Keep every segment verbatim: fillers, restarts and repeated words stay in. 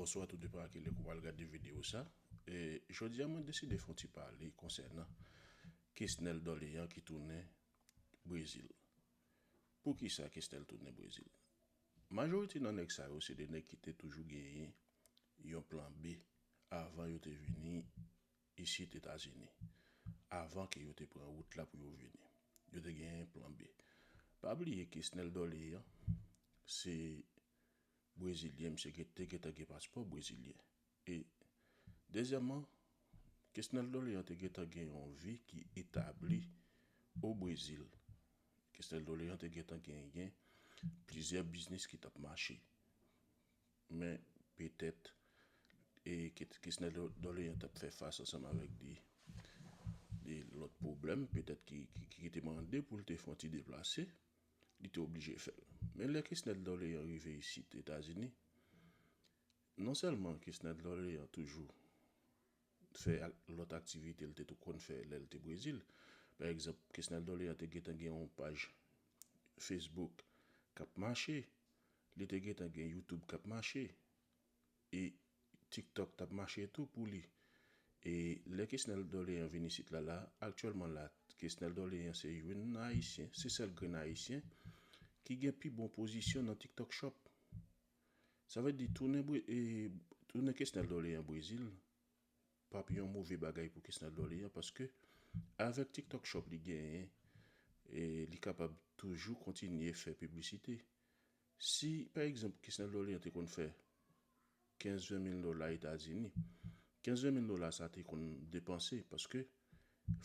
Bonswa tou depan a ki lè ke w al gade videyo sa. E jodi a mwen deside fè yon ti pale konsènan Kesnel Dorlean ki tounen Brezil. Poukisa Kesnel tounen Brezil? Majorite nan nèg sa yo se de nèg ki te toujou genyen yon plan B avan yo te vini isit Etazini. Avan ke yo te pran wout la pou yo vini, yo te genyen plan B. Pa bliye Kesnel Dorlean se Brezilyen, misye te gentan gen paspò brezilyen. E dezyèmman, Kesnel Dorlean te gentan gen yon vi ki etabli o Brezil. Kesnel Dorlean te gentan genyen plizyè biznis ki t ap mache. Men petèt e Kesnel Dorlean t ap fè fas ansanm avèk de, de lòt pwoblèm, petèt ki, ki, ki te mande pou l te fè yon ti deplase, li te oblije fè l. Men lè Kesnel Dorlean rive isit Etazini, non sèlman Kesnel Dorlean toujou fè lòt aktivite l te tou konn fè lè l te Brezil. Pa egzanp, Kesnel Dorlean te gentan gen yon paj Facebook k ap mache, li te gentan gen YouTube k ap mache, e TikTok t ap mache tou pou li. E lè Kesnel Dorlean vin isit la la, aktyèlman la, Kesnel Dorlean se youn nan Ayisyen, se sèl grenn Ayisyen ki gen pi bon pozisyon nan TikTok Shop. Sa vle di tounen, e, tounen Kesnel Dorlean Brezil p ap yon move bagay pou Kesnel Dorlean, paske avèk TikTok Shop li genyen, e, li kapab toujou kontinye fè piblisite. Si, pa egzanp, Kesnel Dorlean te konn fè kenz ven mil dola Etazini, kenz ven mil dola sa te konn depanse, paske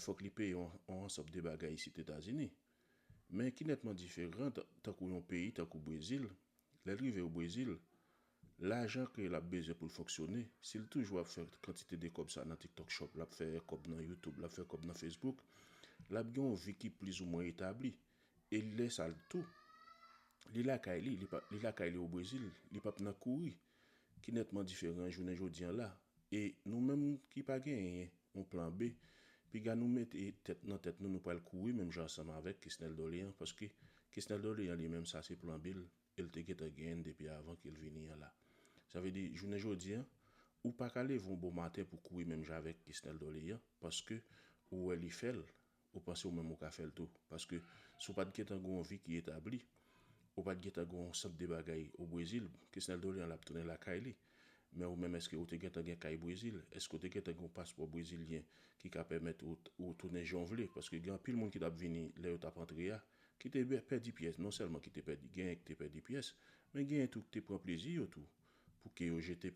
fòk li peye yon, yon ansanm de bagay isit Etazini. Men ki nètman diferan, tankou yon peyi tankou Brezil, lè l rive o Brezil, lajan ke l ap bezwen pou l fonksyone, si l toujou ap fè kantite de kòb sa nan TikTok Shop, l ap fè kòb nan YouTube, l ap fè kòb nan Facebook, l ap gen yon vi ki plizoumwen etabli. E lè sa l tou, li lakay li, li pa, li lakay li o Brezil, li p ap nan kouri, ki nètman diferan jounen jodi a la. E nou menm ki pa genyen yon plan B, piga nou mete tèt nan tèt nou, nou pral kouri menm jan ansanm avèk Kesnel Dorlean, paske Kesnel Dorlean li menm sa se plan B l, e l te gentan genyen depi avan ke l vini an la. Sa vle di, jounen jodi a, ou pa ka leve yon bon maten pou kouri menm jan avèk Kesnel Dorlean, paske ou wè li fè l, ou panse ou menm ou ka fè l tou. Paske si w pa t gentan gen yon vi ki etabli, ou pa t gentan gen yon sant de bagay o Brezil, Kesnel Dorlean l ap tounen lakay li. Men ou menm, èske ou te gentan gen kay Brezil? Èske ou te gentan gen yon paspò brezilyen ki ka pèmèt ou, ou tounen jan w vle? Paske gen anpil moun ki t ap vini lè yo t ap antre a, ki te pè-, pèdi pyès, non sèlman ki te pèdi, genyen ki te pèdi pyès, men genyen tou ki te pran plezi yo tou, pou ke yo jete